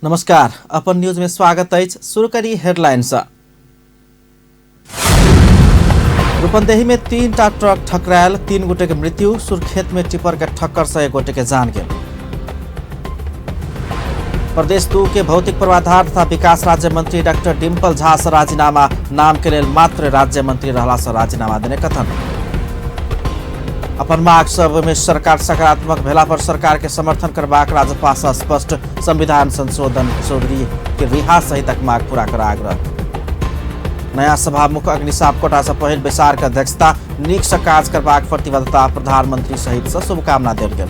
नमस्कार, अपन न्यूज में स्वागत अछि। शुरू करी हेडलाइन से। रूपन्देही में 3 टा ट्रक ठकरायल, 3 गोटे के मृत्यु। सुर्खेत में टिपर के ठक्कर से 1 गोटे के जान गेल। प्रदेश 2 के भौतिक पूर्वाधार तथा विकास राज्य मंत्री डॉक्टर डिम्पल झा से राजीनामा, नाम के लेल मात्र राज्य मंत्री रहला से राजीनामा देने कथन। अपन माग सब में सरकार सकारात्मक भेला पर सरकार के समर्थन करबाक राजपा से स्पष्ट। संविधान संशोधन चौधरी के रिहा सहितक माग पूरा कर आग्रह। नया सभामुख अग्नि सापकोटा से पहिल बैसार के अध्यक्षता, नीक से काज करबाक प्रतिबद्धता प्रधानमंत्री सहित से शुभकामना देल गेल।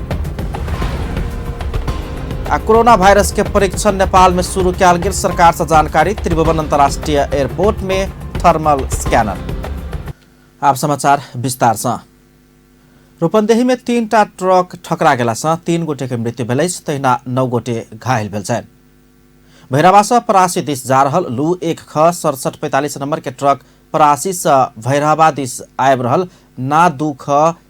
आ कोरोना वायरस के परीक्षण नेपाल में शुरू कयल गेल, सरकार से जानकारी। त्रिभुवन अंतर्राष्ट्रीय एयरपोर्ट में थर्मल स्कैनर। आप समाचार विस्तार से। रूपन्देही में 3 टा ट्रक ठकरा गेला से 3 गोटे के मृत्यु भेल अछि, तहिना 9 गोटे घायल भेल छनि। भैरवा से परासी दिस जा रहल लू 1 ख 67 45 नंबर के ट्रक परासी से भैरवा दिस आबि रहल ना 2 ख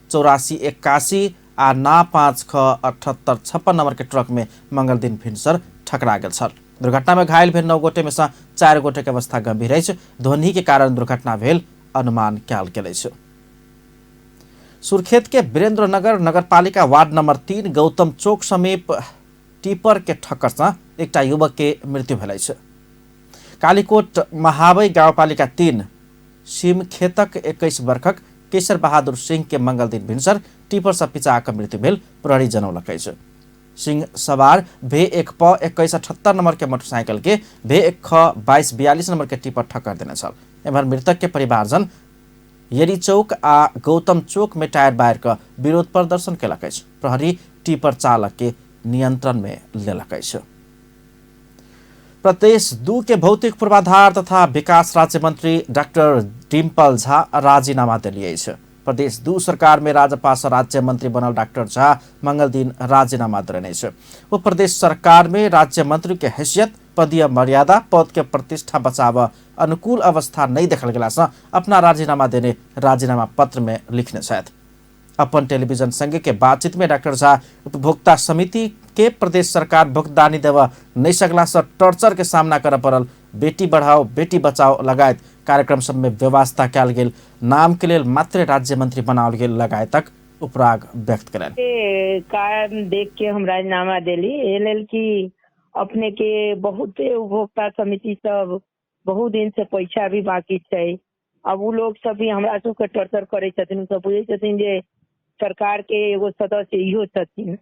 84 81 आ ना 5 ख 78 56 नंबर के ट्रक में मंगल दिन भिनसर ठकरा गेल छल। दुर्घटना में घायल भेल 9 गोटे में से 4 गोटे के अवस्था गंभीर अछि। ध्वनि के कारण दुर्घटना भेल अनुमान कयल गेल अछि। सुर्खेत के वीरेंद्रनगर नगरपालिका वार्ड नंबर 3 गौतम चौक समीप टिपर के ठक्कर से एकटा युवक के मृत्यु भेल अछि। कालीकोट महावई गाउँपालिका 3 सिमखेतक 21 वर्षक केशर बहादुर सिंह के मंगल दिन भिनसर टिपर से पिचा कऽ मृत्यु भेल प्रहरी जनौलक अछि। सिंह सवार भे 1 प 21 78 नंबर के मोटरसाइकिल के भे 1 ख 22 42 नंबर के टिपर ठक्कर देने छल। एम्हर मृतक के परिवारजन येरी चौक आ गौतम चौक में टायर बार कऽ विरोध प्रदर्शन केलक अछि। प्रहरी टिपर चालक के नियंत्रण में लेलक अछि। प्रदेश 2 के भौतिक पूर्वाधार तथा विकास राज्य मंत्री डॉक्टर डिम्पल झा राजीनामा देली अछि। प्रदेश 2 सरकार में राजपा से राज्य मंत्री बनल डॉक्टर झा मंगल दिन राजीनामा देने अछि। वो प्रदेश सरकार में राज्य मंत्री के हैसियत, पदीय मर्यादा, पद के प्रतिष्ठा बचाव अनुकूल अवस्था नहीं देखल गेला से अपना राजीनामा देने राजीनामा पत्र में लिखने छथि। अपन टेलीविजन संग के बातचीत में डॉक्टर झा उपभोक्ता समिति के प्रदेश सरकार भुगतानी देव नहीं सकला से टॉर्चर के सामना करय पड़ल, बेटी बढ़ाओ बेटी बचाओ लगायत कार्यक्रम सब में व्यवस्था कयल गेल, नाम के लेल मात्र राज्य मंत्री बनाओल गेल लगायतक उपराग व्यक्त कयलनि। कारण देख के हम राजीनामा देली, एहि लेल कि अपने के बहुते उपभोक्ता समिति सब बहुत दिन से पैसा भी बाकी छै। अब उ लोग सब भी हमरा सबके टॉर्चर करै छथिन, उ सब बुझै छथिन जे सरकार के एगो सदस्य इहो छथिन,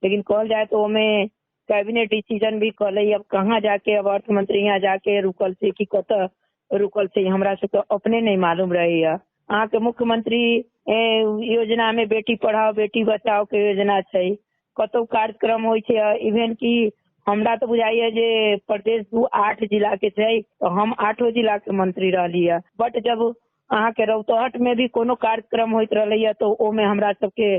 लेकिन कहल जाए तो ओमे कैबिनेट डिसीजन भी कलै। अब कहाँ जाके अब अर्थमंत्री यहाँ जाके रुकल छै कि कतऽ रुकल छै, हमरा सबके अपने नहीं मालूम रहैया। अहाँके मुख्यमंत्री योजना में बेटी पढ़ाओ बेटी बचाओ के योजना छै, कतौ कार्यक्रम होइ छै। इवेन कि हमरा तऽ बुझाइया जे प्रदेश 2 8 जिला के छै, तऽ हम 8 जिला के मंत्री रहलियै। बट जब अहाँके रौतहट में भी कोनो कार्यक्रम होइत रहलैया तऽ ओमे हमरा सबके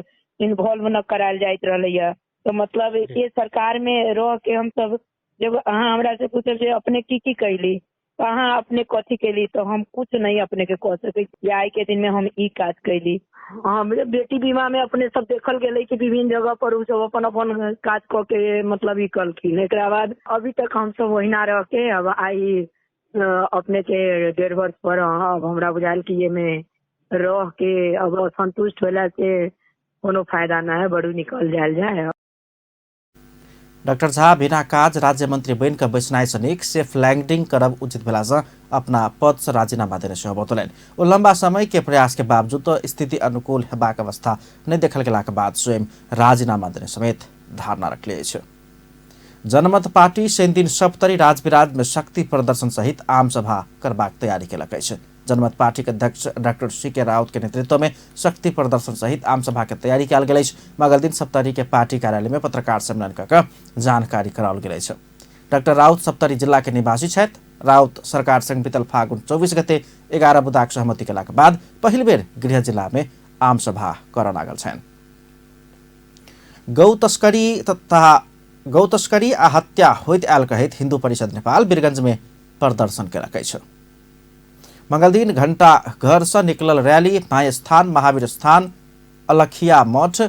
इन्वॉल्व न करायल जाइत रहलैया। तऽ मतलब ये सरकार में रह के हम सब जब अहाँ हमरा से पूछब जे अपने की की कैली, तऽ अहाँ अपने कथी कैली, तऽ हम कुछ नहीं अपने के कह सकै छी आइ के दिन में हम ई काज कैली। हमरे बेटी बीमा में अपने सब देखल गेलै कि विभिन्न जगह पर उ सब अपन अपन काज कऽ के मतलब ई कलखिन। एकरा बाद अभी तक हम सब ओहिना रह के अब आइ अपने के 1.5 वर्ष पर अब हमरा बुझायल कि एमे रह के अब असंतुष्ट होला से कोनो फायदा ना है, बड़ू निकल जायल जाए। डॉक्टर झा बिना काज राज्य मंत्री बनि कऽ बैसनाइ सँ नीक सेफ लैंडिंग करब उचित भेला सँ अपना पद सँ राजीनामा देने सेहो बतौलनि। ओ लंबा समय के प्रयास के बावजूद स्थिति अनुकूल हेबाक अवस्था नहि देखल गेलाक बाद स्वयं राजीनामा देने समेत धारणा रखले अछि। जनमत पार्टी शनिदिन सप्तरी राजविराज में शक्ति प्रदर्शन सहित आम सभा करबाक तैयारी केलक अछि। जनमत पार्टी के अध्यक्ष डॉक्टर सी के राउत के नेतृत्व में शक्ति प्रदर्शन सहित आम सभा के तैयारी कयल गेल अछि। मंगल दिन सप्तरी के पार्टी कार्यालय में पत्रकार सम्मेलन कऽ कऽ जानकारी कराओल गेल अछि। डॉक्टर राउत सप्तरी जिला के निवासी छथि। राउत सरकार संग बीतल फागुन 24 गते 11 बुदाक सहमति केलाक बाद पहिल बेर गृह जिला में आम सभा करऽ लागल छनि। गौ तस्करी तथा गौ तस्करी आ हत्या होइत आयल कहैत हिंदू परिषद नेपाल वीरगंज में प्रदर्शन केलक अछि। मंगलदिन घंटा घर से निकलल रैली माय स्थान, महावीर स्थान, अलखिया मठ,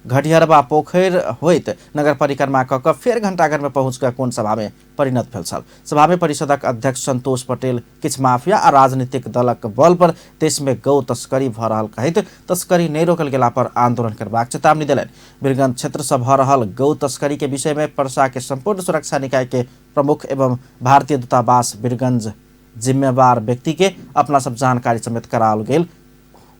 घटिहरबा पोखरि होइत नगर परिक्रमा कऽ कऽ फेर घंटाघर में पहुँच कऽ कोन सभा में परिणत भेल छल। सभा में परिषदक अध्यक्ष संतोष पटेल किछु माफिया आ राजनीतिक दलक बल पर देश में गौ तस्करी भऽ रहल कहैत तस्करी नहि रोकल गेला पर आंदोलन करबाक चेतावनी देलनि। वीरगंज क्षेत्र से भऽ रहल गौ तस्करी के विषय में पर्सा के संपूर्ण सुरक्षा निकाय के प्रमुख एवं भारतीय दूतावास वीरगंज जिम्मेवार व्यक्ति के अपना सब जानकारी समेत कराओल गेल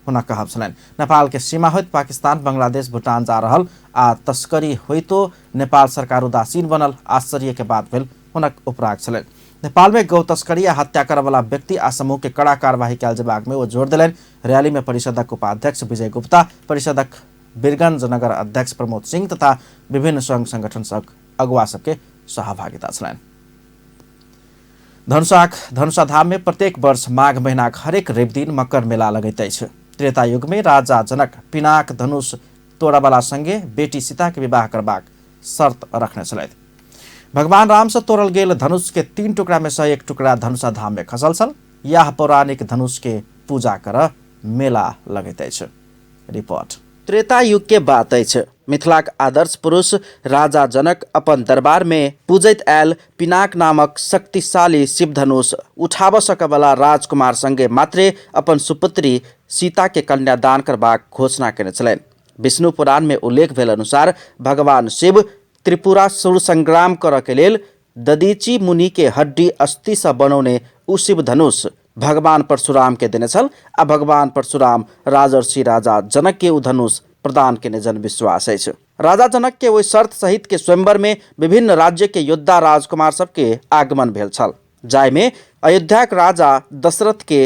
हुनक कहब छलनि। नेपाल के सीमा होइत पाकिस्तान, बांग्लादेश, भूटान जा रहल आ तस्करी होइतो नेपाल सरकार उदासीन बनल आश्चर्य के बात भेल हुनक उपराग छलनि। नेपाल में गौ तस्करी आ हत्या करऽ वाला व्यक्ति आ समूह के कड़ा कार्यवाही कयल जेबाक में ओ जोर देलनि। रैली में परिषदक उपाध्यक्ष विजय गुप्ता, परिषदक वीरगंज नगर अध्यक्ष प्रमोद सिंह तथा विभिन्न संघ संगठन सब अगुवा सबके सहभागिता छलनि। धनुषाक धनुषा धाम में प्रत्येक वर्ष माघ महीनाक हरेक रवि दिन मकर मेला लगैत अछि। त्रेता युग में राजा जनक पिनाक धनुष तोड़ऽवला संगे बेटी सीता के विवाह करबाक शर्त रखने छलथि। भगवान राम से तोड़ल गेल धनुष के 3 टुकड़ा में से 1 टुकड़ा धनुषा धाम में खसल छल। यह पौराणिक धनुष के पूजा कर मेला लगैत अछि। रिपोर्ट। त्रेता युग के बात अछि। मिथिलाक आदर्श पुरुष राजा जनक अपन दरबार में पूजैत आयल पिनाक नामक शक्तिशाली शिवधनुष उठाबऽ सकऽवला राजकुमार संगे मात्रे अपन सुपुत्री सीता के कन्यादान करबाक घोषणा केने छलनि। विष्णु पुराण में उल्लेख भेल अनुसार भगवान शिव त्रिपुरासुर संग्राम करऽ के लेल ददीची मुनि के हड्डी अस्थि सँ बनौने उ शिव धनुष भगवान परशुराम के देने छल आ भगवान परशुराम राजर्षि राजा जनक के उ धनुष प्रदान केने जनविश्वास अछि। राजा जनक के ओहि शर्त सहित के स्वयंवर में विभिन्न राज्य के योद्धा राजकुमार सबके आगमन भेल छल, जाहिमे अयोध्याक राजा दशरथ के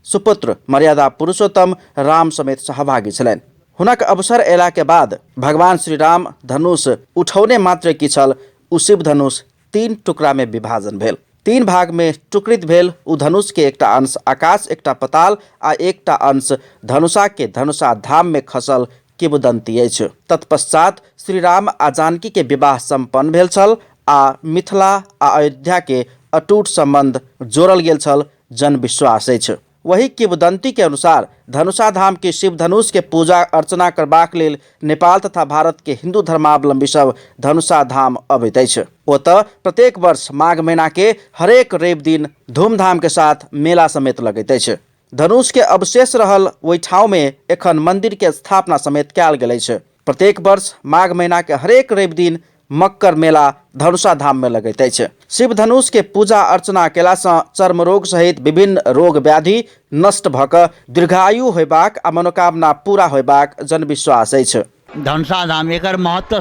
सुपुत्र मर्यादा पुरुषोत्तम राम समेत सहभागी छलनि। हुनक अवसर अयला के बाद भगवान श्री राम धनुष उठौने मात्र की छल, उ शिव धनुष 3 टुकड़ा में विभाजन भेल। 3 भाग में टुकड़ित भेल उ धनुष के एकटा अंश आकाश, एकटा पताल आ एकटा अंश धनुषा के धनुषा धाम में खसल किंवदंती अछि। तत्पश्चात श्री राम आ जानकी के विवाह संपन्न भेल छल आ मिथिला आ अयोध्या के अटूट संबंध जोड़ल गेल छल जनविश्वास अछि। वही किंवदंती के अनुसार धनुषा धाम के शिव धनुष के पूजा अर्चना करबाक लेल नेपाल तथा भारत के हिंदू धर्मावलंबी सब धनुषा धाम अबैत अछि। ओतऽ प्रत्येक वर्ष माघ महीना के हरेक रवि दिन धूमधाम के साथ मेला समेत लगैत अछि। धनुष के अवशेष रहल ओहि ठाउँ में एखन मंदिर के स्थापना समेत कयल गेल अछि। प्रत्येक वर्ष माघ महीना के हरेक रवि दिन मक्कर मेला धनुषा धाम में लगैत अछि। शिव धनुष के पूजा अर्चना केला सँ चर्म रोग सहित विभिन्न रोग व्याधि नष्ट भऽ कऽ दीर्घायु होयबाक आ मनोकामना पूरा होयबाक जनविश्वास अछि। धनुषा धाम एकर महत्व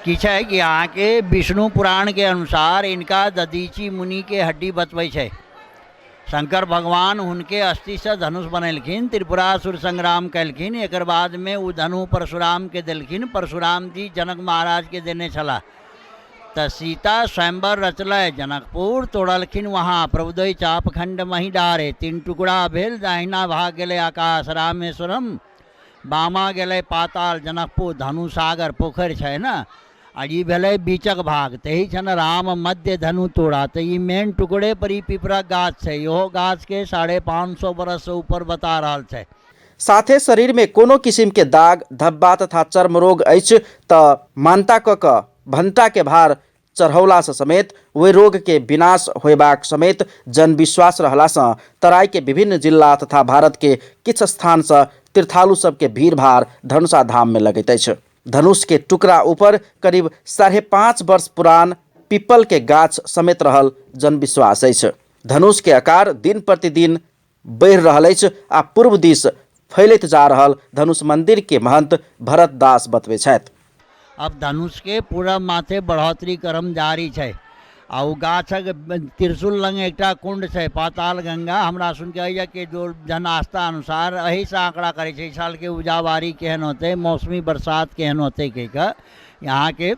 की छै कि अहाँके विष्णु पुराण के अनुसार इनका दधीची मुनि के हड्डी बतबै छै। शंकर भगवान हुनके अस्थिसँ धनुष बनेलखिन, त्रिपुरासुर संग्राम कयलखिन, एकर बादमे ओ धनु परशुरामके देलखिन, परशुराम जी जनक महाराजके देने छलाह। तऽ सीता स्वयंवर रचलै जनकपुर तोड़लखिन वहाँ प्रभुदय चापखंड मही डारे, 3 टुकड़ा भेल, दाहिना भाग गेलै आकाश रामेश्वरम, बामा गेलै पाताल जनकपुर, धनु सागर पोखरि छै ने, आ ई भेलै बीचक भाग, तही छन राम मध्य धनु तोड़ा। तऽ ई मेन टुकड़े पर ई पिपरक गाछ छै, इहो गाछके 550 बरससँ ऊपर बता रहल छै। साथे शरीर में कोनो किसिम के दाग धब्बा तथा चर्म रोग अछि तऽ मानता कऽ कऽ भंटा के भार चढ़ौलासँ समेत ओहि रोग के विनाश होयबाक समेत जनविश्वास रहलासँ तराई के विभिन्न जिला तथा भारत के किछु स्थानसँ तीर्थालु सबके भीड़भाड़ धनुषा धाम में लगैत अछि। धनुष के टुकड़ा ऊपर करीब 5.5 वर्ष पुरान पीपल के गाछ समेत रहल जनविश्वास अछि। धनुष के आकार दिन प्रतिदिन बढ़ि रहल अछि आ पूर्व दिस फैलैत जा रहल धनुष मंदिर के महंत भरत दास बतबै छथि। अब धनुष के पूरा माथे बढ़ोतरी क्रम जारी छै आ ओ गाछक त्रिशूल लग एकटा कुंड छै पाताल गंगा, हमरा सुनके होइए कि जो जन आस्था अनुसार एहिसँ आंकड़ा करै छै, एहि सालके उपजाबारी केहन होतै, मौसमी बरसात केहन होतै कहि कऽ यहाँके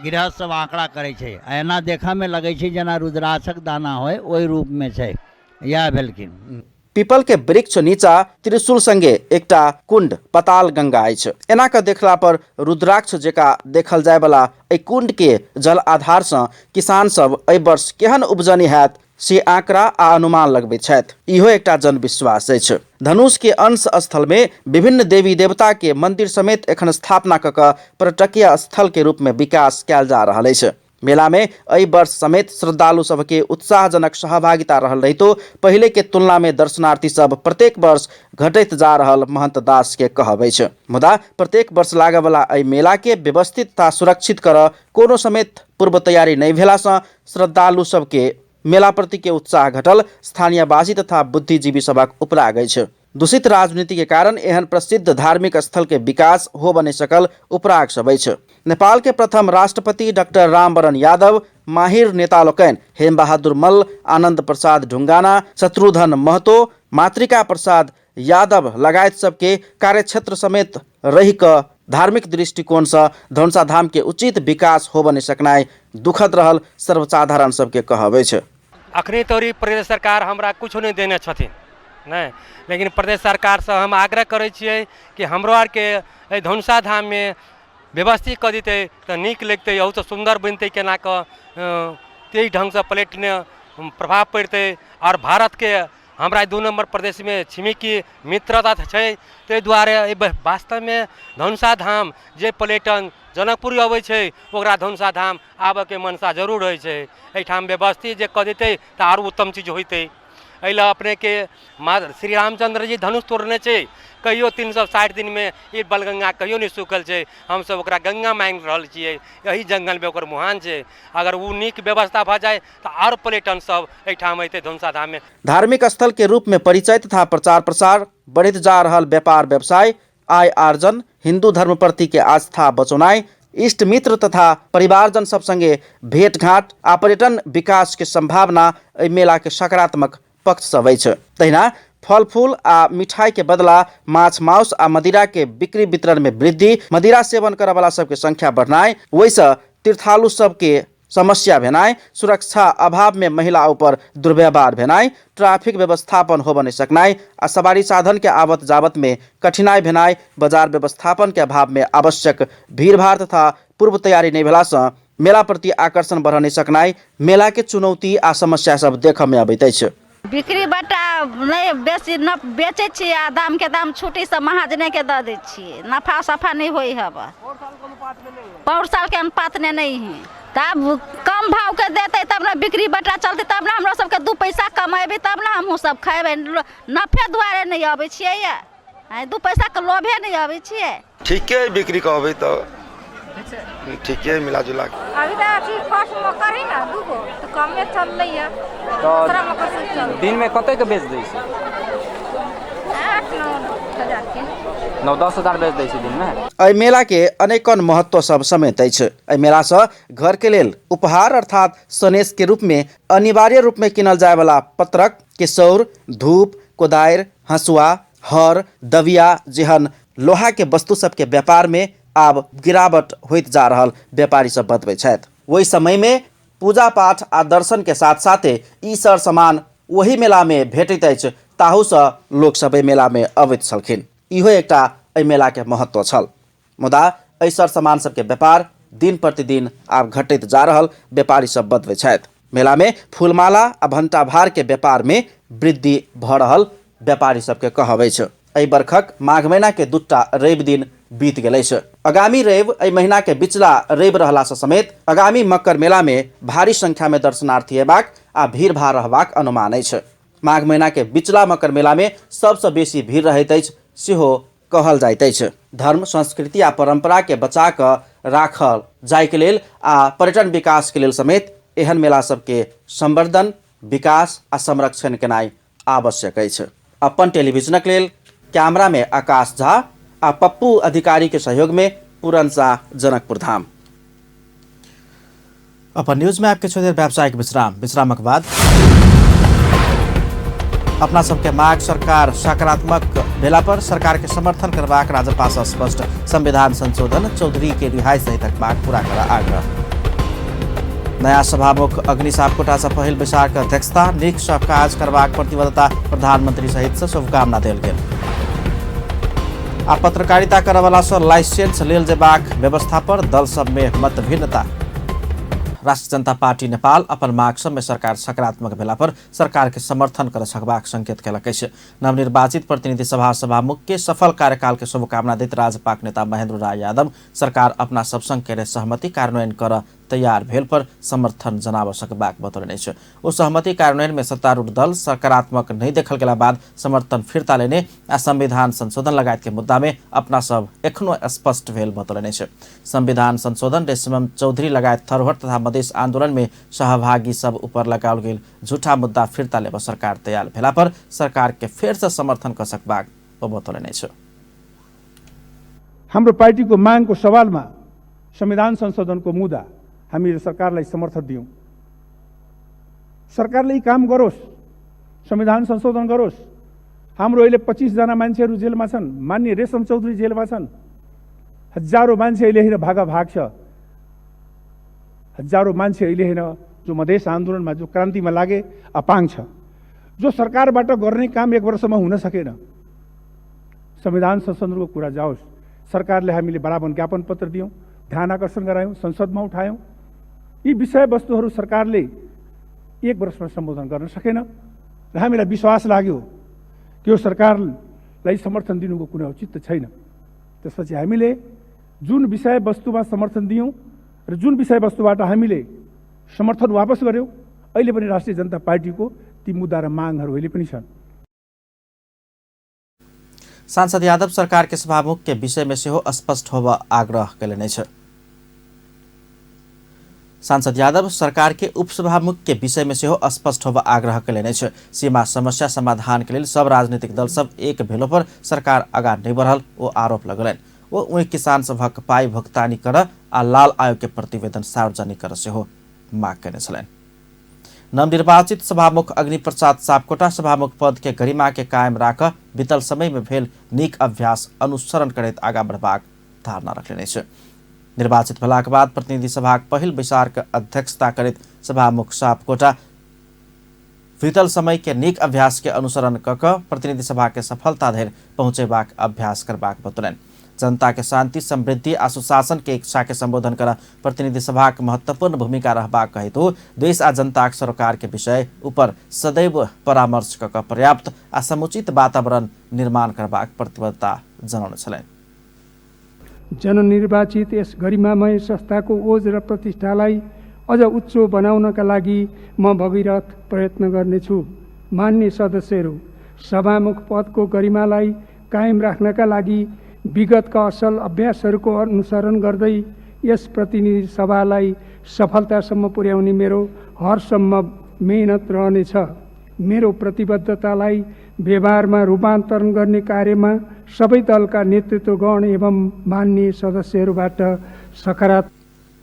गृहस्थ सब आंकड़ा करै छै। आ एना देखऽमे लगै छै जेना रुद्राक्षक दाना होइ, ओहि रूपमे छै। इएह भेलखिन। पीपल के वृक्ष नीचा त्रिशूल संगे एकटा कुंड पताल गंगा अछि। एना कऽ देखला पर रुद्राक्ष जेका देखल जाय वाला एहि कुंड के जल आधार सँ किसान सब एहि वर्ष केहन उपजनी हैत से आंकड़ा आ अनुमान लगबैत छथि। इहो एकटा जनविश्वास अछि। धनुष के अंश स्थल में विभिन्न देवी देवता के मंदिर समेत एखन स्थापना कऽ कऽ पर्यटकीय स्थल के रूप में विकास कयल जा रहल अछि। मेला में एहि वर्ष समेत श्रद्धालु सबके उत्साहजनक सहभागिता रहल रहितो पहिले के तुलना में दर्शनार्थी सब प्रत्येक वर्ष घटैत जा रहल महंत दास के कहब अछि। मुदा प्रत्येक वर्ष लागयवला एहि मेला के व्यवस्थित तथा सुरक्षित करऽ कोनो समेत पूर्व तैयारी नहि भेला सँ श्रद्धालु सबके मेला प्रति के उत्साह घटल स्थानीयवासी तथा बुद्धिजीवी सभक उपराग अछि। दूषित राजनीति के कारण एहन प्रसिद्ध धार्मिक स्थल के विकास होब नहि सकल उपराग सब अछि। नेपाल के प्रथम राष्ट्रपति डॉक्टर रामवरण यादव, माहिर नेता लोकनि हेम बहादुर मल्ल, आनंद प्रसाद ढुंगाना, शत्रुघ्न महतो, मातृका प्रसाद यादव लगायत सबके कार्यक्षेत्र समेत रहि कऽ धार्मिक दृष्टिकोणसँ धनुषा धाम के उचित विकास होब नहि सकनाइ दुखद रहल सर्वसाधारण सबके कहब अछि। अखनी तोरी प्रदेश सरकार हमरा किछो नहि देने छथिन नहि, लेकिन प्रदेश सरकारसँ हम आग्रह करै छियै कि हमरो आरके एहि धनुषा धाममे व्यवस्थित कऽ दितै तऽ नीक लगितै, बहुत सुन्दर बनितै, केना कऽ ताहि ढङ्गसँ प्लेटमे प्रभाव पड़ितै। आओर भारतके हमरा 2 नम्बर प्रदेशमे छिमेकी मित्रता छै, ताहि दुआरे एहि वास्तवमे धनुषा धाम जे पर्यटन जनकपुर अबै छै ओकरा धनुषा धाम आबऽके मनसा जरूर होइ छै। एहिठाम व्यवस्थित जे कऽ देतै तऽ आर उत्तम चीज होइतै। एहि लए अपनेके श्री रामचन्द्र जी धनुष तोड़ने छै, कहियो 360 दिनमे ई बलगंगा कहियो नहि सूखल छै। हमसब ओकरा गंगा मानि रहल छियै, एहि जङ्गलमे ओकर मुहान छै। अगर ओ नीक व्यवस्था भऽ जाइ तऽ आओर पर्यटन सब एहिठाम अयतै धनुषा धाममे। धार्मिक स्थल के रूप में परिचय तथा प्रचार प्रसार, बढ़ैत जा रहल व्यापार व्यवसाय, आय आर्जन, हिंदू धर्म प्रति के आस्था बचौनाइ, इष्ट मित्र तथा परिवारजन सब संगे भेंटघाट आ पर्यटन विकास के संभावना एहि मेला के सकारात्मक पक्ष सब अछि। तहिना फल फूल आ मिठाई के बदला माछ मांस आ मदिरा के बिक्री वितरण में वृद्धि, मदिरा सेवन करऽ वाला सबके संख्या बढ़नाइ, ओहिसँ तीर्थालु सबके समस्या भेनाइ, सुरक्षा अभाव में महिला ऊपर दुर्व्यवहार भेनाइ, ट्रैफिक व्यवस्थापन होब नहि सकनाइ आ सवारी साधन के आवत जावत में कठिनाई भेनाइ, बाजार व्यवस्थापन के अभाव में आवश्यक भीड़भाड़ तथा पूर्व तैयारी नहि भेला सँ मेला प्रति आकर्षण बढ़ नहि सकनाइ मेला के चुनौती आ समस्या सब देखऽ में अबैत अछि। बिक्री बट्टा नहि बेसी न बेचै छियै आ दामके दाम छुट्टी सब महाजनेके दऽ दै छियै, नफा सफा नहि होइ हब। पौर सालके अनुपातमे नहि हइ। तब कम भावके देतै तब ने बिक्री बट्टा चलतै, तब ने हमरो सबके 2 पैसा कमेबै, तब ने हमहूँ सब खेबै। नफे दुआरे नहि अबै छियै ये, 2 पैसाके लोभे नहि अबै छियै। ठीके है, बिक्री कहबै तऽ ठीके मिला जुला के। अभी तऽ अथी फर्स्ट मकर है ना 2 तऽ कमे चललै है, दूसरा मकर से चललै। दिन में कतेक बेच दै छै? 8-9 हजार के। 9-10 हजार बेच दै छै दिन में। एहि मेला के अनेकन महत्व सब समेत अछि। एहि मेला सँ घर के लेल उपहार अर्थात सनेस के रूप में अनिवार्य रूप में किनल जाय वाला पत्रक, केसौर, धूप, कोदारि, हँसुआ, हर, दबिया जेहन लोहा के वस्तु सबके व्यापार में आब गिरावट होइत जा रहल व्यापारी सब बतबै छथि। ओहि समय में पूजा पाठ आ दर्शन के साथ साथे ई सर सामान ओहि मेला में भेटैत अछि, ताहू सँ लोक सब एहि मेला में अबैत छलखिन। इहो एकटा एहि मेला के महत्व छल। मुदा एहि सर सामान सबके व्यापार दिन प्रतिदिन आब घटैत जा रहल व्यापारी सब बतबै छथि। मेला में फूलमाला आ भंटाभार के व्यापार में वृद्धि भऽ रहल व्यापारी सबके कहब अछि। एहि बरखक माघ महीना के 2 रवि दिन बीत गेल अछि। आगामी रवि एहि महीना के बिचला रवि रहला सँ समेत आगामी मकर मेला में भारी संख्या में दर्शनार्थी अयबाक आ भीड़भाड़ रहबाक अनुमान अछि। माघ महीना के बिचला मकर मेला में सबसँ बेसी भीड़ रहैत अछि सेहो कहल जाइत अछि। धर्म, संस्कृति आ परंपरा के बचा कऽ राखल जाय के लेल आ पर्यटन विकास के लेल समेत एहन मेला सबके संवर्धन, विकास आ संरक्षण केनाइ आवश्यक अछि। अपन टेलीविजनक लेल कैमरा में आकाश झा आ पप्पू अधिकारी के सहयोग में पूरन शाह, जनकपुर धाम। अपन न्यूज में आपके छोड़ि व्यावसायिक विश्राम, विश्रामक बाद अपना सबके माग सरकार सकारात्मक भेला पर सरकार के समर्थन करबाक राजपा सँ स्पष्ट। संविधान संशोधन, चौधरी के रिहाई सहितक माग पूरा कर आग्रह। नयाँ सभामुख अग्नि सापकोटा सँ पहिल बैसार के अध्यक्षता। नीक सँ काज करबाक प्रतिबद्धता प्रधानमंत्री सहित से शुभकामना देल गेल। आ पत्रकारिता करऽवला सँ लाइसेंस लेल जेबाक व्यवस्था पर दल सब में मतभिन्नता। राष्ट्रिय जनता पार्टी नेपाल अपन माग सब में सरकार सकारात्मक भेला पर सरकार के समर्थन कर सकबाक संकेत केलक अछि। नवनिर्वाचित प्रतिनिधि सभा सभामुख के सफल कार्यकाल के शुभकामना दैत राजपाक नेता महेंद्र राय यादव सरकार अपना सब संग केने सहमति कार्यान्वयन कर तैयार भेल पर समर्थन जनाब सकबाक बतौलनि अछि। ओ सहमति कार्यान्वयन में सत्तारूढ़ दल सकारात्मक नहीं देखल गेला बाद समर्थन फिर्ता लेने आ संविधान संशोधन लगायत के मुद्दा में अपना सब एखनो स्पष्ट भेल बतौलनि अछि। संविधान संशोधन रेशम चौधरी लगायत थरहट तथा मधेश आंदोलन में सहभागी सब ऊपर लगाओल गेल झूठा मुद्दा फिर्ता लेब सरकार तैयार भेला पर सरकार के फेर से समर्थन कर सकबाक ओ बतौलनि अछि। हाम्रो पार्टीको मागको सवालमा संविधान संशोधनको मुद्दा हामीले सरकारलाई समर्थन दियौँ। सरकारले यी काम गरोस्, संविधान संशोधन गरोस्। हाम्रो अहिले 25 जना मान्छेहरू जेलमा छन्, माननीय रेशम चौधरी जेलमा छन्, हजारौँ मान्छे अहिले होइन भागा भाग छ, हजारौँ मान्छे अहिले होइन जो मधेस आन्दोलनमा जो क्रान्तिमा लागे अपाङ छ। जो सरकारबाट गर्ने काम एक वर्षमा हुन सकेन। संविधान संशोधनको कुरा जाओस्, सरकारले हामीले बराबर ज्ञापन पत्र दियौँ, ध्यान आकर्षण गरायौँ, संसदमा उठायौँ। यी विषयवस्तुहरू सरकारले एक वर्षमा सम्बोधन गर्न सकेन र हामीलाई विश्वास लाग्यो कि यो सरकारलाई समर्थन दिनुको कुनै औचित्य छैन। त्यसपछि हामीले जुन विषयवस्तुमा समर्थन दियौँ र जुन विषयवस्तुबाट हामीले समर्थन वापस गऱ्यौँ, अहिले पनि राष्ट्रिय जनता पार्टीको ती मुद्दा र मागहरू अहिले पनि छन्। सांसद यादव सरकार के सभामुख के विषय में सेहो स्पष्ट होब आग्रह कयलनि अछि। सांसद यादव सरकार के उपसभामुख के विषय में सेहो स्पष्ट होब आग्रह कयलनि अछि। सीमा समस्या समाधान के लेल सब राजनीतिक दल सब एक भेलो पर सरकार आगा नहीं बढ़ल ओ आरोप लगलनि। ओ ओहि किसान सभक पाई भुगतानी कर आ लाल आयोग के प्रतिवेदन सार्वजनिक कर सेहो माग कयने छलनि। नवनिर्वाचित सभामुख अग्निप्रसाद सापकोटा सभामुख पद के गरिमा के कायम राख बीतल समय में भेल नीक अभ्यास अनुसरण करैत आगा बढ़बाक धारणा रखलनि अछि। निर्वाचित भेलाक बाद प्रतिनिधि सभाक पहिल बैसार के अध्यक्षता करैत सभामुख सापकोटा बीतल समय के नीक अभ्यास के अनुसरण क क प्रतिनिधि सभा के सफलता धरि पहुँचेबाक अभ्यास करबाक बतौलनि। जनता के शांति, समृद्धि आ सुशासन के इच्छा के संबोधन कर प्रतिनिधि सभाक महत्वपूर्ण भूमिका रहबाक हेतु देश आ जनताक सरोकार के विषय ऊपर सदैव परामर्श क पर्याप्त आ समुचित वातावरण निर्माण करबाक प्रतिबद्धता जनाउने छलनि। जननिर्वाचित यस गरिमामय संस्थाको ओज र प्रतिष्ठालाई अझ उच्च बनाउनका लागि म भगीरथ प्रयत्न गर्नेछु। मान्य सदस्यहरू, सभामुख पदको गरिमालाई कायम राख्नका लागि विगतका असल अभ्यासहरूको अनुसरण गर्दै यस प्रतिनिधि सभालाई सफलतासम्म पुर्याउने मेरो हरसम्म मेहनत रहनेछ। मेरो प्रतिबद्धतालाई व्यवहारमा रूपान्तरण गर्ने कार्यमा सबै दलका नेतृत्वगण एवं मान्य सदस्यहरूबाट सकारात्मक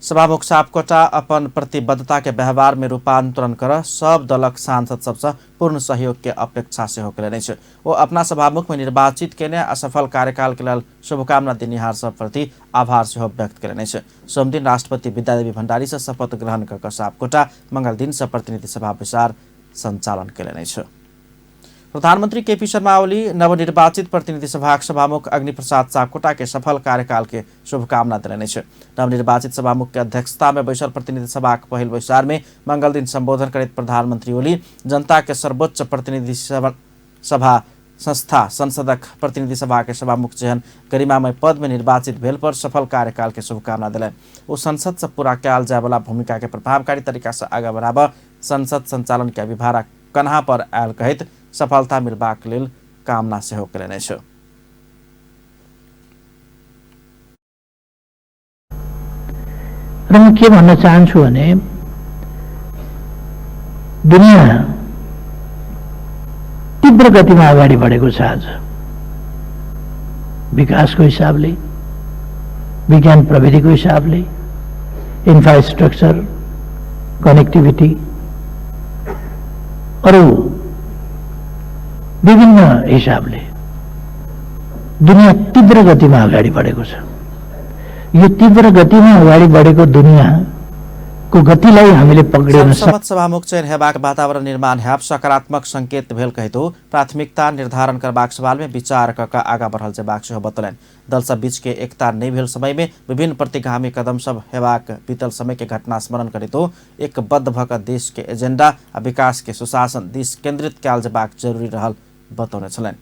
सभामुख सापकोटा अपन प्रतिबद्धता के व्यवहार में रूपांतरण कर सब दलक सांसद सबसँ पूर्ण सहयोग के अपेक्षा सेहो कयलनि अछि। ओ अपना सभामुख में निर्वाचित केने आ सफल कार्यकाल के लेल शुभकामना देनिहार सब प्रति आभार सेहो व्यक्त कयलनि अछि। सोमदिन राष्ट्रपति विद्यादेवी भण्डारी सँ शपथ ग्रहण क सापकोटा मंगल दिन सँ प्रतिनिधि सभा बैसार संचालन कयलनि अछि। प्रधानमंत्री केपी शर्मा ओली नवनिर्वाचित प्रतिनिधि सभाक सभामुख अग्निप्रसाद सापकोटा के सफल कार्यकाल के शुभकामना देलनि अछि। नवनिर्वाचित सभामुख के अध्यक्षता में बैसल प्रतिनिधि सभाक पहिल बैसार में मंगल दिन संबोधन करैत प्रधानमंत्री ओली जनता के सर्वोच्च प्रतिनिधि सभा संस्था संसदक प्रतिनिधि सभा के सभामुख जेहन गरिमामय पद में निर्वाचित भेल पर सफल कार्यकाल के शुभकामना देलनि। ओ संसद से पूरा कयल जायवला भूमिका के प्रभावकारी तरीका से आगा बढ़ाबऽ संसद संचालन के अभिभारा कन्हा पर आयल कहैत सफलता मिलबाक लेल कामना सेहो कयलनि अछि। र म के भन्न चाहन्छु भने दुनियाँ तीव्र गतिमा अगाडि बढेको छ। आज विकासको हिसाबले, विज्ञान प्रविधिको हिसाबले, इन्फ्रास्ट्रक्चर, कनेक्टिभिटी, अरू विभिन्न हिसाबले दुनियाँ तीव्र गतिमा अगाडि बढेको छ। यो तीव्र गतिमा अगाडि बढेको दुनियाँ को गतिलाई हामीले पक्रिन सर्वसम्मत सभामुख चयन हेबाक वातावरण निर्माण हैब सकारात्मक संकेत भेल कहितो प्राथमिकता निर्धारण करबाक सवाल में विचार क आगा बढ़ल जेबाक सेहो बतौलनि। दल सब बीच के एकता नहि भेल समय में विभिन्न प्रतिगामी कदम सब हेबाक बीतल समय के घटना स्मरण करितो एकबद्ध भ क देश के एजेंडा आ विकास के सुशासन दिस केंद्रित कयल जेबाक जरूरी रहल बतौने छलनि।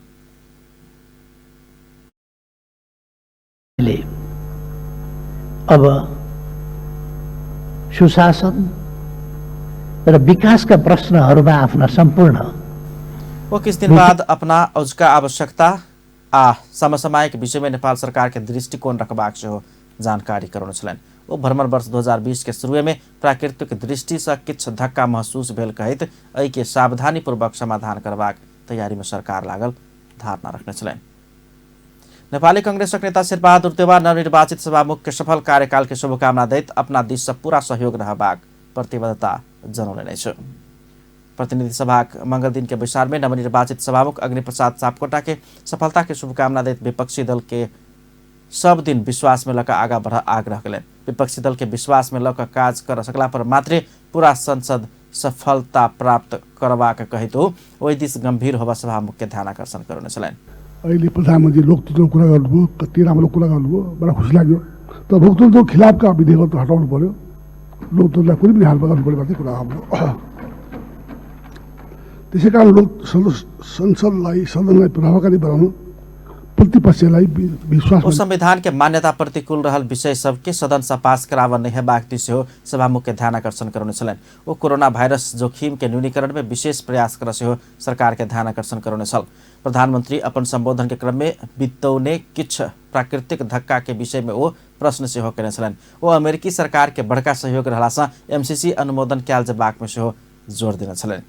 अब सुशासन र विकासका प्रश्नहरूमा आफ्ना सम्पूर्ण ओ किछ दिन बाद अपना औजका आवश्यकता आ समसामयिक विषय में नेपाल सरकार के दृष्टिकोण रखबाक सेहो जानकारी करौने छलनि। ओ भ्रमण वर्ष 2020 के शुरुए में प्राकृतिक दृष्टि से किछ धक्का महसूस भेल कहैत एहि के सावधानीपूर्वक समाधान करबाक तैयारी में सरकार लागल धारणा रखने छलनि। नेपाली कांग्रेसक नेता शेरबहादुर देउवा नवनिर्वाचित सभामुख के सफल कार्यकाल के शुभकामना दैत अपना दिस से पूरा सहयोग रहबाक प्रतिबद्धता जनौलनि अछि। प्रतिनिधि सभाक मंगल दिन के बैसार में नवनिर्वाचित सभामुख अग्निप्रसाद सापकोटा के सफलता के शुभकामना दैत विपक्षी दल के सब दिन विश्वास में लऽ आगा बढ़ आग्रह कयलनि। विपक्षी दल के विश्वास में लऽ कऽ काज कर सकला पर मात्रे पूरा संसद सफलता प्राप्त करबाक कहितो ओहि दिस गंभीर होबा सभामुख के ध्यान आकर्षण करौने छलनि। अहिले प्रधानमन्त्री लोकतन्त्रको कुरा गर्नुभयो, कति राम्रो कुरा गर्नुभयो, बडा खुसी लाग्यो। तर लोकतन्त्रको खिलाफका विधेयकहरू हटाउनु पर्यो, लोकतन्त्रलाई कुनै पनि हालमा गर्नु पर्यो भन्ने कुरा हाम्रो। त्यसै कारण लोक संसदलाई सदनलाई प्रभावकारी बनाउनु प्रतिपक्षलाई विश्वास संविधान के मान्यता प्रतिकूल रहल विषय सबके सदन से पास कराव नहीं हेबाक दिस सेहो सभामुख के ध्यान आकर्षण करौने छलनि। ओ कोरोना वायरस जोखिम के न्यूनीकरण में विशेष प्रयास कर सेहो सरकार के ध्यान आकर्षण करौने छल। प्रधानमंत्री अपन संबोधन के क्रम में बितौने किछ प्राकृतिक धक्का के विषय में ओ प्रश्न सेहो केने छलनि। ओ अमेरिकी सरकार के बड़का सहयोग रहला से एमसीसी अनुमोदन कयल जेबाक में सेहो जोर देने छलनि।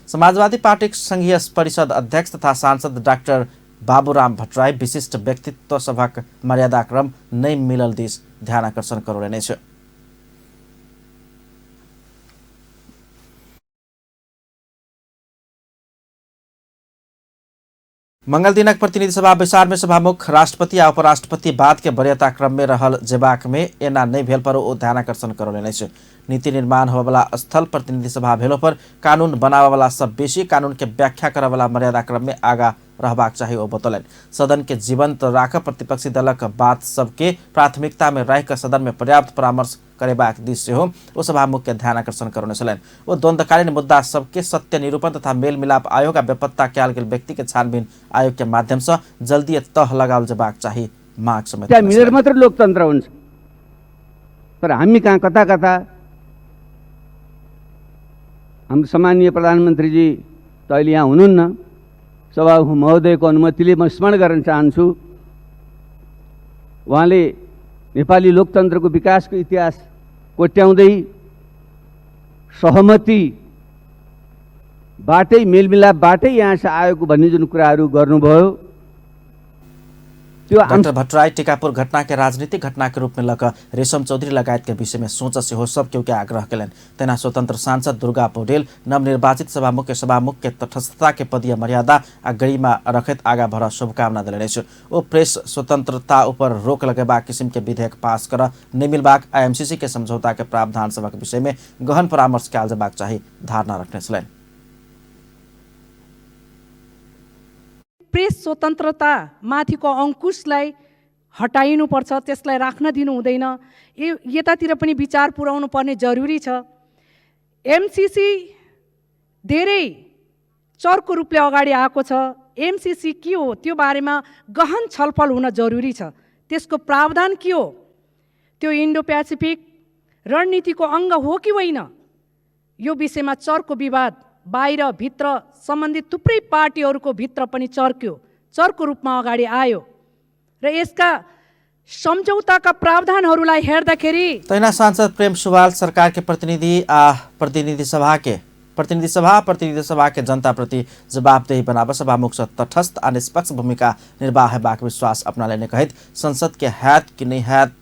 समाजवादी पार्टीक संघीय परिषद अध्यक्ष तथा सांसद डाक्टर बाबूराम भट्टराई विशिष्ट व्यक्तित्व सभक मर्यादाक्रम नहि मिलल दिस ध्यान आकर्षण करौलनि अछि। मंगल दिनक प्रतिनिधि सभा बैसार में सभामुख राष्ट्रपति आ उपराष्ट्रपति बाद के वरीयता क्रम में रहल जेबाक में एना नहि भेल पर ओ ध्यानाकर्षण करौलनि अछि। नीति निर्माण होबयवला स्थल प्रतिनिधि सभा भेलो पर कानून बनाबयवला सब बेसी कानून के व्याख्या करयवला मर्यादा क्रम में आगा रहबाक चाही ओ बतौलनि। सदन के जीवंत राख प्रतिपक्षी दलक बात सबके प्राथमिकता में राखि कऽ सदन में पर्याप्त परामर्श करेबाक दिस सेहो ओ सभामुख के ध्यान आकर्षण करौने छलनि। ओ द्वंद्वकालीन मुद्दा सबके सत्य निरूपण तथा मेल मिलाप आयोग आ बेपत्ता कयल गेल व्यक्ति के छानबीन आयोग के माध्यम से जल्दी तह लगाओल जेबाक चाही माग समेत त्यहाँ मिलेर मात्र लोकतन्त्र हुन्छ। तर हामी कहाँ कता कता हाम्रो सम्माननीय प्रधानमन्त्रीजी त अहिले यहाँ हुनुहुन्न, सभामुख महोदयको अनुमतिले म स्मरण गर्न चाहन्छु, उहाँले नेपाली लोकतन्त्रको विकासको इतिहास कोट्याउँदै सहमतिबाटै मेलमिलापबाटै यहाँ आएको भन्ने जुन कुराहरू गर्नुभयो त्यो डाक्टर भट्टराई टीकापुर घटना के राजनीतिक घटना के रूप में लक रेशम चौधरी लगायत के विषय में सोच सेहो सब केहू के आग्रह कयलनि। तहिना स्वतंत्र सांसद दुर्गा पौडेल नवनिर्वाचित सभामुख के सभामुख के तटस्थता के पदीय मर्यादा आ गरिमा रखैत आगा बढ़ शुभकामना देलनि अछि। ओ प्रेस स्वतंत्रता ऊपर रोक लगेबाक किसिम के विधेयक पास कर नहि मिलबाक आ एमसीसी के समझौता के प्रावधान सभक विषय में गहन परामर्श कयल जेबाक चाही धारणा रखने छलनि। प्रेस स्वतन्त्रता माथिको अङ्कुशलाई हटाइनुपर्छ, त्यसलाई राख्न दिनु हुँदैन। यतातिर पनि विचार पुर्याउनु पर्ने जरुरी छ। एमसीसी धेरै चर्को रूपले अगाडि आएको छ। एमसीसी के हो त्यो बारेमा गहन छलफल हुन जरुरी छ। त्यसको प्रावधान के हो, त्यो इन्डो प्यासिफिक रणनीतिको अङ्ग हो कि होइन, यो विषयमा चर्को विवाद बाहिर भित्र सम्बन्धित थुप्रै पार्टीहरूको भित्र पनि चर्क्यो, चर्को रूपमा अगाडि आयो र यसका सम्झौताका प्रावधानहरूलाई हेर्दाखेरि तहिना सांसद प्रेम सुवाल सरकार के प्रतिनिधि आ प्रतिनिधि सभा के जनताप्रति जवाबदेही बनाब सभामुख से तटस्थ आ निष्पक्ष भूमिका निर्वाह हेबाक विश्वास अपना लेने कहैत संसद के हैत कि नहीं हैत,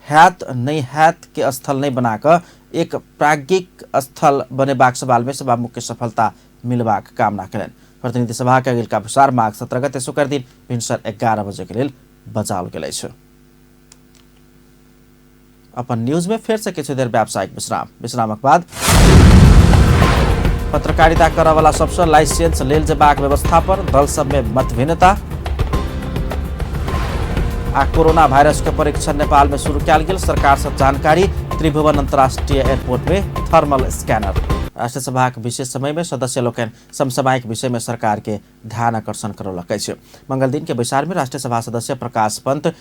हैत नहीं हैत के स्थल नहीं बनाकर एक प्राज्ञिक स्थल बनेबाक सवाल में सभामुख के सफलता मिलबाक कामना कयलनि। प्रतिनिधि सभा के अगिलका बैसार माघ 17 गते शुक्र दिन भिन्सर 11 बजे के लेल बजाओल गेल अछि। अपन न्यूज में फेर से किछु देर व्यावसायिक विश्राम। विश्रामक बाद पत्रकारिता करऽवला सबसँ लाइसेंस लेल जेबाक व्यवस्था पर दल सब में मतभिन्नता आ कोरोना वायरस के परीक्षण नेपाल में शुरू कयल गेल। सरकार से जानकारी। त्रिभुवन अंतर्राष्ट्रीय एयरपोर्ट में थर्मल स्कैनर। राष्ट्रीय सभाक विशेष समय में सदस्य लोकनि समसामयिक विषय में सरकार के ध्यान आकर्षण करौलक अछि। मंगल दिन के बैसार में राष्ट्रीय सभा सदस्य प्रकाश पंत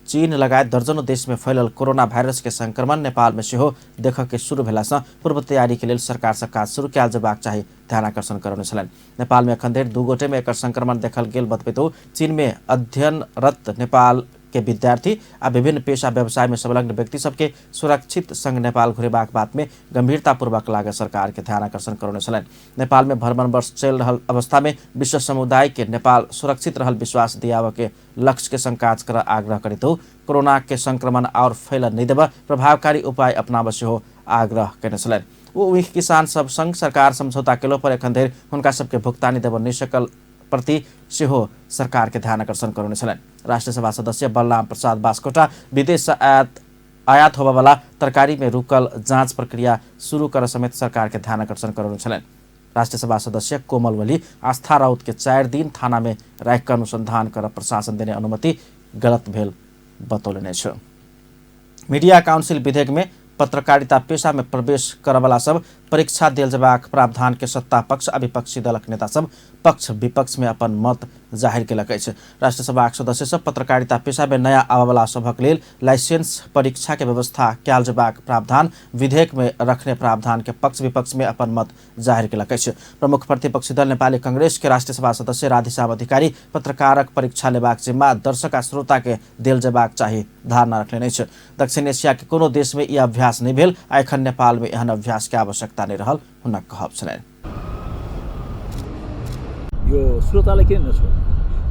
चीन लगायत दर्जनों देश में फैलल कोरोना वायरस के संक्रमण नेपाल में सेहो देखऽ के शुरू भेला सँ पूर्व तैयारी के लेल सरकार से काज शुरू कयल जेबाक चाही ध्यान आकर्षण करौने छलनि। नेपाल में एखन धरि 2 गोटे में एकर संक्रमण देखल गेल बतबैत ओ चीन में अध्ययनरत नेपाल के विद्यार्थी आ विभिन्न पेशा व्यवसाय में संलग्न व्यक्ति सबके सुरक्षित संग नेपाल घुरेबाक बात में गंभीरतापूर्वक लागल सरकार के ध्यान आकर्षण करौने छलनि। नेपाल में भ्रमण वर्ष चलि रहल अवस्था में विश्व समुदाय के नेपाल सुरक्षित रहल विश्वास दियाबऽ के लक्ष्य के संग काज कर आग्रह करैत कोरोना के संक्रमण और फैलऽ नहि देबऽ प्रभावकारी उपाय अपनाबऽ सेहो आग्रह कयने छलनि। ओ उइख किसान सब संग सरकार समझौता केलो पर एखन धरि हुनका सबके भुगतानी देबऽ नहि सकल प्रति सेहो सरकार के ध्यान आकर्षण करौने छलनि। राष्ट्रीय सभा सदस्य बलराम प्रसाद बास्कोटा विदेश से आयात होबऽवला तरकारी में रुकल जांच प्रक्रिया शुरू कर समेत सरकार के ध्यान आकर्षण करौने छलनि। राष्ट्रीय सभा सदस्य कोमल वली आस्था राउत के 4 दिन थाना में राखि कऽ अनुसंधान कर प्रशासन देने अनुमति गलत भेल बतौलनि अछि। मीडिया काउंसिल विधेयक में पत्रकारिता पेशा में प्रवेश करवला सब परीक्षा देल जेबाक प्रावधान के सत्ता पक्ष आ विपक्षी दलक नेता सब पक्ष विपक्ष में अपन मत जाहिर केलक अछि। राष्ट्रीय सभाक सदस्य सब पत्रकारिता पेशा में नया आबयवला सभक लेल लाइसेंस परीक्षा के व्यवस्था कयल जेबाक प्रावधान विधेयक में रखने प्रावधान के पक्ष विपक्ष में अपन मत जाहिर केलक अछि। प्रमुख प्रतिपक्षी दल नेपाली कांग्रेस के राष्ट्रीय सभा सदस्य राधेश्याम अधिकारी पत्रकारक परीक्षा लेबाक जिम्मा दर्शक आ श्रोता के देल जेबाक चाही धारणा रखलनि अछि। दक्षिण एशिया के कोनो देश में ई अभ्यास नहि भेल आ एखन नेपाल में एहन अभ्यास के आवश्यकता नहि रहल हुनक कहब छलनि। यो श्रोतालाई किन नछोड्ने,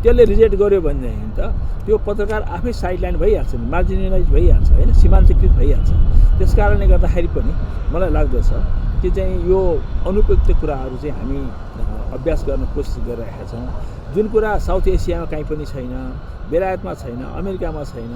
त्यसले रिजेक्ट गर्यो भनेदेखि त त्यो पत्रकार आफै साइडलाइन भइहाल्छ नि, मार्जिनलाइज भइहाल्छ होइन, सीमान्तकृत भइहाल्छ। त्यस कारणले गर्दाखेरि पनि मलाई लाग्दछ कि चाहिँ यो अनुपयुक्त कुराहरू चाहिँ हामी अभ्यास गर्न कोसिस गरिरहेका छौँ। जुन कुरा साउथ एसियामा कहीँ पनि छैन, बेलायतमा छैन, अमेरिकामा छैन,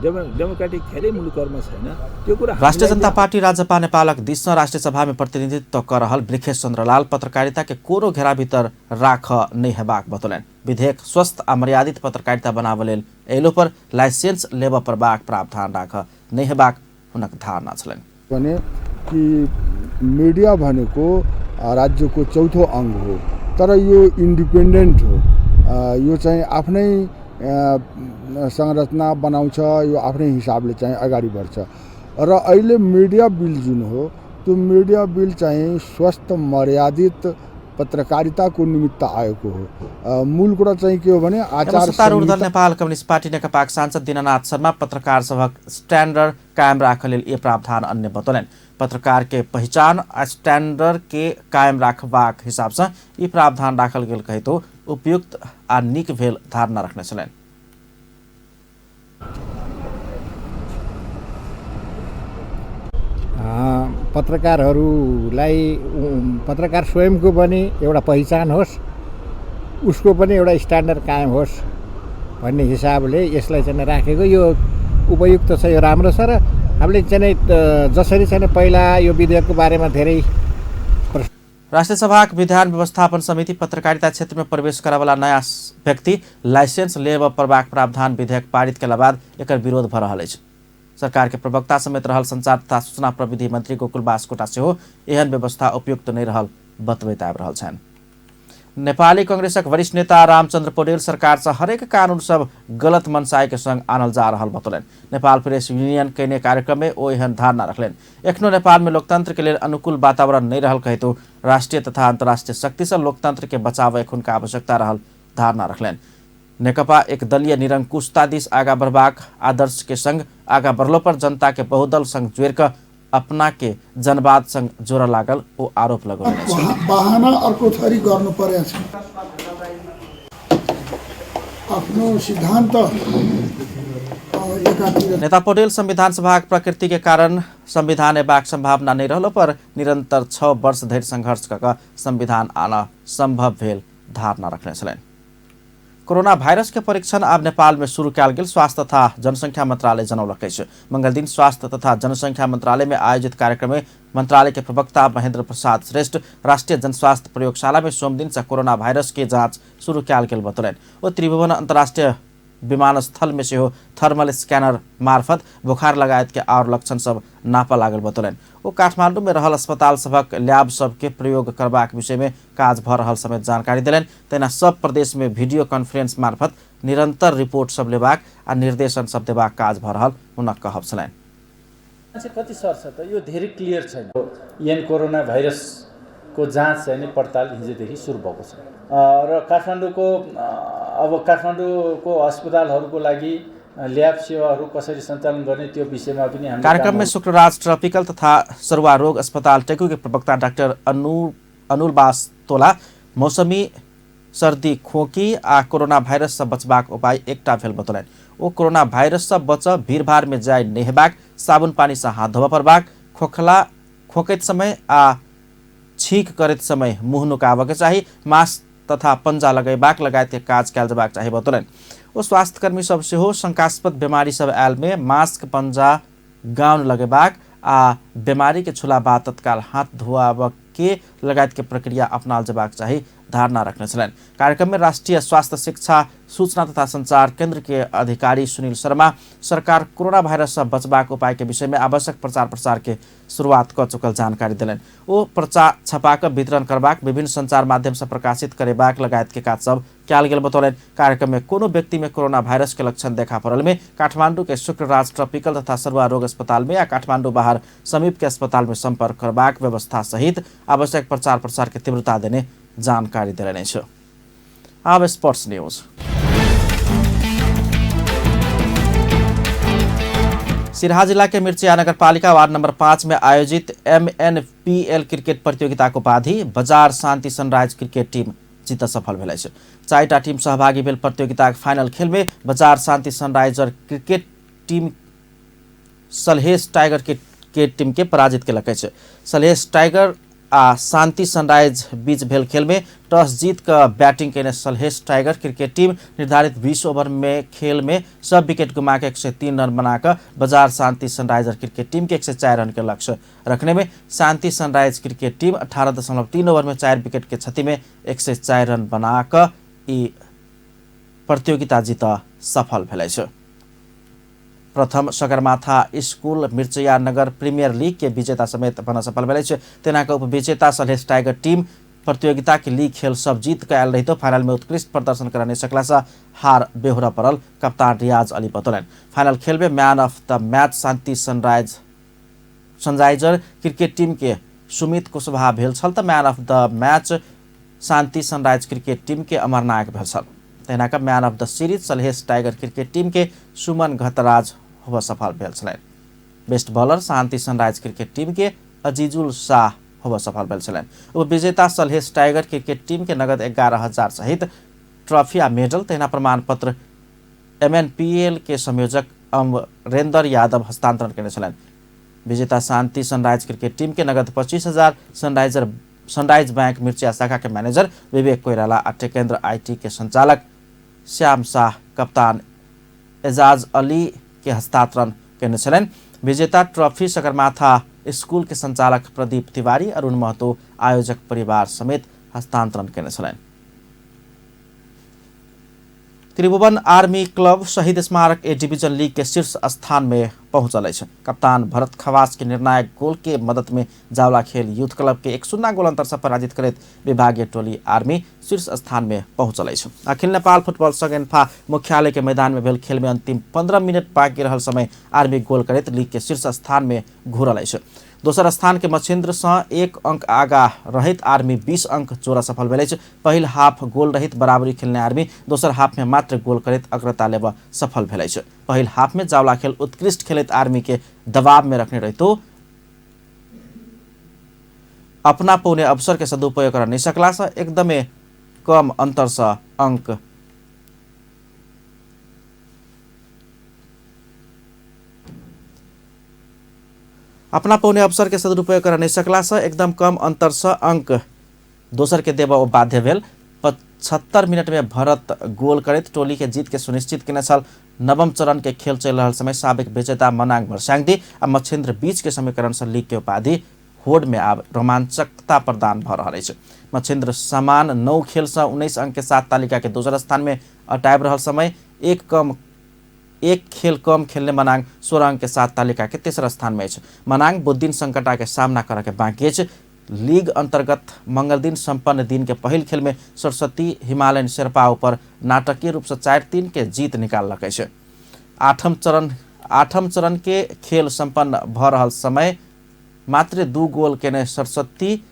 डेमोक्रेटिक धेरै मुलुकहरूमा छैन, त्यो कुरा राष्ट्रिय जनता पार्टी राजपा नेपालक दिस सँ राष्ट्रिय सभा में प्रतिनिधित्व कर रहल वृखेश चंद्र लाल पत्रकारिता के कोनो घेरा भीतर राख नहि हेबाक बतौलनि। विधेयक स्वस्थ आ मर्यादित पत्रकारिता बनाबऽ लेल एलो पर लाइसेंस लेबऽ पड़बाक प्रावधान राख नहि हेबाक हुनक धारणा छलनि। भने कि मिडिया भनेको राज्यको चौथो अङ्ग हो, तर यो इन्डिपेन्डेन्ट हो, यो चाहिँ आफ्नै संरचना बनाउँछ, यो आफ्नै हिसाबले चाहिँ अगाडि बढ्छ। र अहिले मिडिया बिल जुन हो त्यो मिडिया बिल चाहिँ स्वस्थ मर्यादित पत्रकारिताको निमित्त आएको हो। मूल कुरा चाहिँ के हो भने आचार सत्तारूढ दल नेपाल कम्युनिस्ट पार्टी नेकपाक सांसद दीनानाथ शर्मा पत्रकार सभक स्टैंडर्ड कायम राखऽ लेल ई प्रावधान अन्य बतौलनि। पत्रकार के पहिचान आ स्टैंडर्ड के कायम राखबाक हिसाब सँ ई प्रावधान राखल गेल कहितो उपयुक्त आ नीक भेल धारणा रखने छलनि। पत्रकारहरूलाई पत्रकार स्वयंको पनि एउटा पहिचान होस्, उसको पनि एउटा स्ट्यान्डर्ड कायम होस् भन्ने हिसाबले यसलाई चाहिँ राखेको यो उपयुक्त छ, यो राम्रो छ। र हामीले चाहिँ जसरी चाहिँ पहिला यो विधेयकको बारेमा धेरै राष्ट्रिय सभाक विधान व्यवस्थापन समिति पत्रकारिता क्षेत्र में प्रवेश करवला नयाँ व्यक्ति लाइसेंस लेबऽ पड़बाक प्रावधान विधेयक पारित केला बाद एकर विरोध भऽ रहल अछि। सरकार के प्रवक्ता समेत रहल संचार तथा सूचना प्रविधि मंत्री गोकुल बास्कोटा सेहो एहन व्यवस्था उपयुक्त नहि रहल बतबैत आबि रहल छनि। नेपाली कांग्रेसक वरिष्ठ नेता रामचंद्र पौडेल सरकार से हरेक कानून सब गलत मनसाय के संग आनल जा रहल बतौलनि। नेपाल प्रेस यूनियन कयने कार्यक्रम में ओ एहन धारणा रखलनि। एखनो नेपाल में लोकतंत्र के लेल अनुकूल वातावरण नहि रहल कहितो राष्ट्रीय तथा अंतर्राष्ट्रीय शक्ति से लोकतंत्र के बचाव एखुनका आवश्यकता रहल धारणा रखलनि। नेकपा एक दलीय निरंकुशता दिस आगा बढ़बाक आदर्श के संग आगा बढ़लो पर जनता के बहुदल संग जोड़ कऽ अपना के जनवाद संग जोड़ लागल ओ आरोप लगौलनि। बहाना अर्को थरी गर्नु परेको छ, आफ्नो सिद्धान्त एकातिर। नेता पौडेल संविधान सभाक प्रकृति के कारण संविधान एबाक संभावना नहि रहलो पर निरंतर 6 वर्ष धरि संघर्ष कऽ संविधान आना संभव भेल धारणा रखने छलनि। कोरोना भाइरस के परीक्षण आब नेपाल में शुरू कयल गेल स्वास्थ्य तथा जनसंख्या मंत्रालय जनौलक अछि। मंगलदिन स्वास्थ्य तथा जनसंख्या मंत्रालय में आयोजित कार्यक्रम में मंत्रालय के प्रवक्ता महेंद्र प्रसाद श्रेष्ठ राष्ट्रीय जनस्वास्थ्य प्रयोगशाला में सोमदिन से कोरोना भाइरस के जाँच शुरू कयल गेल बतौलनि। ओ त्रिभुवन अंतर्राष्ट्रीय विमानस्थल में सेहो थर्मल स्कैनर मार्फत बुखार लगायत के और लक्षण सब नापा लागल बतौलनि। ओ काठमांडू में रहल अस्पताल सभक लैब सबके प्रयोग करबाक विषय में काज भऽ रहल समेत जानकारी देलनि। तहिना सब प्रदेश में वीडियो कॉन्फ्रेंस मार्फत निरंतर रिपोर्ट सब लेबाक आ निर्देशन सब देबाक काज भऽ रहल हुनक कहब छलनि। कति सर्छ त यो धेरै क्लियर छैन। एन कोरोना भाइरसको जाँच चाहिँ पडताल हिजोदेखि सुरु भएको छ र काठमाडौँको अब काठमाडौँको अस्पतालहरूको लागि ल्याब सेवाहरू कसरी सञ्चालन गर्ने त्यो विषयमा पनि हामी कार्यक्रम में शुक्रराज ट्रपिकल तथा सरुवा रोग अस्पताल टेकु के प्रवक्ता डाक्टर अनुल बास्तोला मौसमी सर्दी खोकी आ कोरोना भाइरस से बचबाक उपाय एकटा भेल बतौलनि। ओ कोरोना भाइरस से बच भीड़भाड़ में जाय नहि हेबाक, साबुन पानी से हाथ धोबऽ पड़बाक, खोखला खोकैत समय आ छींक करैत समय मुँह नुकाबऽ के चाही, मास्क तथा पंजा लगेबाक लगायत के काज कयल जेबाक चाही बतौलनि। ओ स्वास्थ्यकर्मी सब सेहो शंकास्पद बीमारी सब आयल में मास्क पंजा गाउन लगेबाक आ बीमारी के छुला बाद तत्काल हाथ धोआबऽ के लगायत के प्रक्रिया अपनाल जेबाक चाही धारणा रखने छलनि। कार्यक्रम में राष्ट्रीय स्वास्थ्य शिक्षा सूचना तथा संचार केंद्र के अधिकारी सुनील शर्मा सरकार कोरोना भाइरस से बचबाक उपाय के विषय में आवश्यक प्रचार प्रसार के शुरुआत कऽ चुकल जानकारी देलनि। ओ पर्चा छपाक वितरण करबाक, विभिन्न संचार माध्यम से प्रकाशित करेबाक लगायत के काज सब कयल गेल बतौलनि। कार्यक्रम में कोनो व्यक्ति में कोरोना भाइरस के लक्षण देखा पड़ल में काठमांडू के शुक्रराज ट्रपिकल तथा सरुआ रोग अस्पताल में या काठमांडू बाहर समीप के अस्पताल में संपर्क करबाक व्यवस्था सहित आवश्यक प्रचार प्रसार के तीव्रता देने जानकारी देलनि अछि। आब स्पोर्ट्स न्यूज। सिरहा जिला के मिर्चिया नगरपालिका वार्ड नंबर 5 में आयोजित MNPL cricket प्रतियोगिता को उपाधि बजार शांति सनराइज क्रिकेट टीम जीत सफल भेल अछि। 4टा टीम सहभागी भेल प्रतियोगिताक फाइनल खेल में Bazar Shanti sunriser cricket team Salhesh tiger cricket team के पराजित केलक अछि। सलहेश टाइगर आ शांति सनराइज बीच भेल खेल में टॉस जीत कऽ बैटिंग केने सलहेश टाइगर क्रिकेट टीम निर्धारित 20 ओवर में खेल में सब विकेट गुमा के 103 रन बनाकर बजार शांति सनराइजर क्रिकेट टीम के 104 रन के लक्ष्य रखने में शांति सनराइज क्रिकेट टीम 18.3 ओवर में 4 विकेट के क्षति में 104 रन बनाकर ई प्रतियोगिता जीत सफल भेल अछि। प्रथम सगरमाथा स्कूल मिर्चैया नगर प्रीमियर लीग के विजेता समेत बन सफल भेल अछि। तेना के उपविजेता सलहेश टाइगर टीम प्रतियोगिता के लीग खेल सब जीत के आयल रहितो फाइनल में उत्कृष्ट प्रदर्शन कर नहीं सकला से हार बेहोरा पड़ल कप्तान रियाज अली बतौलनि। फाइनल खेल में man of the match Shanti sunriser cricket team के सुमित कुशवाहा भेल छल त man of the match Shanti sunrise cricket team के अमर नायक भेल छल। तहिना के man of the series Salhesh tiger cricket team के सुमन घतराज होब सफल भेल छलनि। Best bowler Shanti sunrise cricket team के अजीजुल शाह होब सफल भेल छलनि। उपविजेता सलहेश टाइगर क्रिकेट टीम के नगद 11,000 सहित ट्रॉफी आ मेडल तहिना प्रमाण पत्र MNPL के संयोजक अमरेंद्र यादव हस्तांतरण केने छलनि। विजेता शांति सनराइज क्रिकेट टीम के नगद 25,000 सनराइज बैंक मिर्चिया शाखा के मैनेजर विवेक कोइराला आ टेकेन्द्र IT के संचालक श्याम शाह कप्तान एजाज अली के हस्तांतरण केने छलनि। विजेता ट्रॉफी सगरमाथा स्कूल के संचालक प्रदीप तिवारी अरुण महतो आयोजक परिवार समेत हस्तांतरण केने छलनि। त्रिभुवन आर्मी क्लब शहीद स्मारक ए डिवीजन लीग के शीर्ष स्थान में पहुंचल अछि। कप्तान भरत खवास के निर्णायक गोल के मदद में जावला खेल यूथ क्लब के 1-0 गोल अंतर से पराजित करैत विभागीय टोली आर्मी शीर्ष स्थान में पहुंचल अछि। अखिल नेपाल फुटबॉल संघ एन्फा मुख्यालय के मैदान में भेल खेल में अंतिम 15 मिनट बाकी रहल समय आर्मी गोल करैत लीग के शीर्ष स्थान में घुरल अछि। दोसर स्थान के मच्छिन्द्र से 1 अंक आगा रहित आर्मी 20 अंक जोड़ा सफल भेल अछि। पहिल हाफ गोल रहित बराबरी खेलने आर्मी दोसर हाफ में मात्र गोल करैत अग्रता लेब सफल भेल अछि। पहिल हाफ में जावला खेल उत्कृष्ट खेलैत आर्मी के दबाव में रखने रहितो अपना पौने अवसर के सदुपयोग कर नहीं सकला से एकदमै कम अंतर से अंक अपना पौने अवसर के सदुपयोग कर नहीं सकला से एकदम कम अंतर से अंक दोसर के देब ओ बाध्य भेल। 76 मिनट में भरत गोल करैत टोली के जीत के सुनिश्चित केने छल। नवम चरण के खेल चलि रहल समय साबिक विजेता मनाङ मर्स्याङदी आ मच्छिन्द्र बीच के समीकरण से लीग के उपाधि होड़ में आब रोमांचकता प्रदान भ रहल अछि। मच्छिन्द्र समान 9 खेल से 19 अंक के साथ तालिका के दोसर स्थान में अटाबि रहल समय एक खेल कम खेलने मनाङ 16 अंक के साथ तालिका के तेसर स्थान में अछि। मनाङ बुद्धिन संकटा के सामना करऽ के बाँकी अछि। लीग अंतर्गत मंगल दिन संपन्न दिन के पहिल खेल में सरस्वती हिमालयन शेर्पा ऊपर नाटकीय रूप से 4-3 के जीत निकाललक अछि। आठम चरण के खेल संपन्न भ रहल समय मात्र 2 गोल केने सरस्वती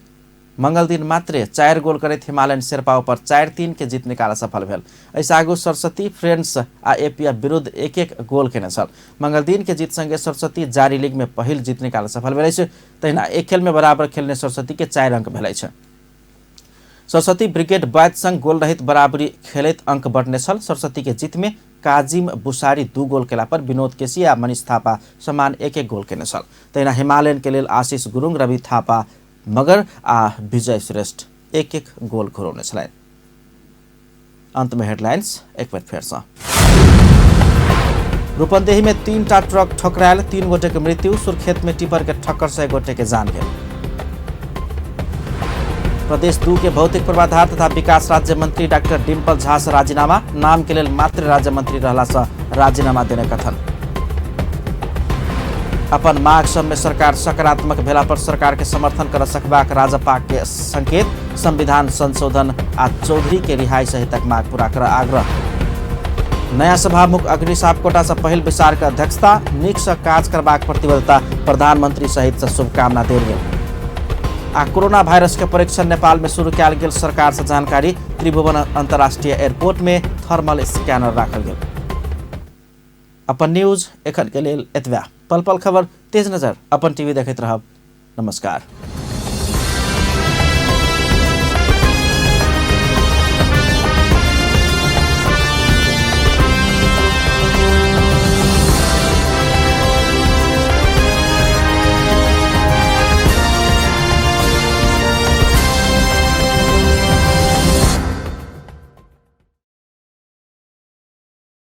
मंगल दिन मात्र 4 गोल करैत हिमालयन शेर्पा ऊपर 4-3 के जीत निकाल सफल भेल। एहिसँ आगू सरस्वती फ्रेंड्स आ एपीएफ विरुद्ध 1-1 गोल केने छल। मंगल दिन के जीत संगे सरस्वती जारी लीग में पहिल जीत निकाल सफल भेल अछि। तहिना एक खेल में बराबर खेलने सरस्वती के 4 अंक भेल अछि। सरस्वती ब्रिगेड बैद संग गोल रहित बराबरी खेलैत अंक बढ़ने छल। सरस्वती के जीत में काजिम बुसारी 2 गोल केला पर विनोद केसी आ मनीष थापा समान 1-1 गोल केने छल। तहिना हिमालयन के लेल आशीष गुरुङ, रवि थापा मगर आ विजय श्रेष्ठ 1-1 गोल घुरौने छलनि। अंत में हेडलाइंस एक बेर फेर सँ। रूपन्देही में 3टा ट्रक ठकरायल, 3 गोटे के मृत्यु। सुर्खेत में टिपर के ठक्कर से 1 गोटे के जान गेल। प्रदेश 2 के भौतिक पूर्वाधार तथा विकास राज्य मंत्री डॉक्टर डिम्पल झा से राजीनामा, नाम के लेल मात्र राज्य मंत्री रहला से राजीनामा देने कथन। अपन माग सब में सरकार सकारात्मक भेला पर सरकार के समर्थन कर सकबाक राजपा के संकेत। संविधान संशोधन आ चौधरी के रिहाई सहितक माग पूरा कर आग्रह। नया सभामुख अग्नि सापकोटा से पहिल बैसार के अध्यक्षता, नीक से काज करबाक प्रतिबद्धता प्रधानमंत्री सहित से शुभकामना देल गेल। आ कोरोना वायरस के परीक्षण नेपाल में शुरू कयल गेल सरकार से जानकारी। त्रिभुवन अंतर्राष्ट्रीय एयरपोर्ट में थर्मल स्कैनर राखल गेल। अपन न्यूज एखन के लेल एतबा। पल पल खबर, तेज नजर, अपन टीवी देखैत रहब। नमस्कार।